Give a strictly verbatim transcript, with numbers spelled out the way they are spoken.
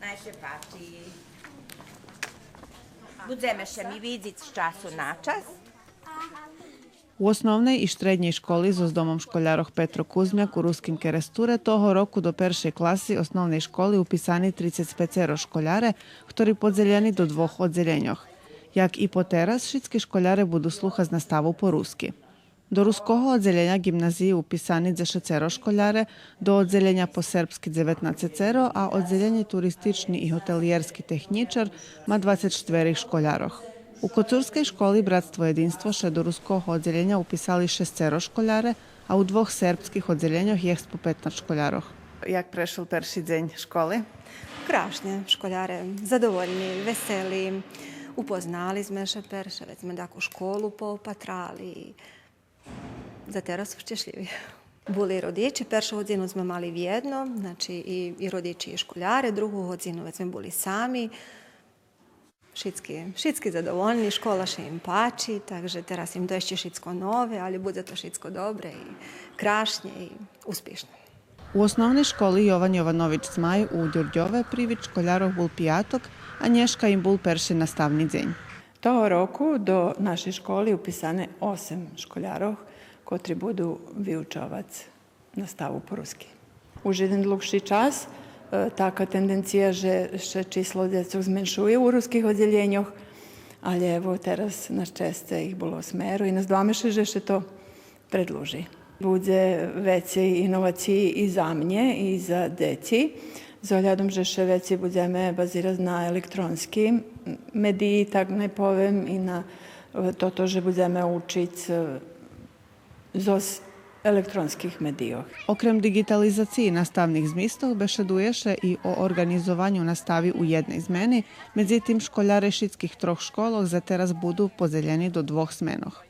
Най ше пачи. Будземе ше ми видзиц з часу на час. У Основней и штреднєй школи зоз Домом школярох „Петро Кузмяк” у Руским Керестуре того року до першей класи основней школи уписани трицец пецеро школяре, хтори подзелєни до двох оддзелєньох. Як и потераз, шицки школяре буду слухац наставу по руски. До руского оддзелєня ґимназиї уписани дзешецеро школяре, до оддзелєня по сербски дзеветнацецеро, а оддзелєнє туристични и готелиєрски технїчар ма двацец штверих школярох. У коцурскей школи „Братство єдинство” ше до руского оддзелєня уписали шесцеро школяре, а у двох сербских оддзелєньох єст по петнац школярох. Як прешол перши дзень школи? Крашнє, школяре задовольни, весели. Упознали зме ше перше, вец зме таку школу поопатрали. За тераз су щешлїви. Були и родичи, першу годзину зме мали вєдно, значи и, и родичи и школяре, другу годзину вец зме були сами. Шицки, шицки задовольни, школа ше им пачи, так же тераз им то ище шицко нове, али будзе то шицко добре и крашнє и успишне. У Основней школи „Йован Йованович Змай” у Дюрдьове привид школярох бул пияток, а нєшка им бул перши наставни дзень. Того року до нашей школи уписане осем школярох, котри буду виучовац наставу по руски. Уж єден длугши час, е, така тенденция же ше число дзецох зменшує у руских оддзелєньох, але ево тераз на щесце их було осмеро и наздаваме ше же ше то предлужи. Будзе вецей иновациї и за мнє, и за дзеци. З оглядом же ше вецей будземе базирац на електронски медиї, так най повем, и на, е, тото же будземе учиц, е, зоз електронских медийох. Окрем диґитализациї наставних змистох, бешедує ше и о орґанизованю настави у єдней змени, медзитим школяре шицких трох школох за тераз буду подзелєни до двох зменох.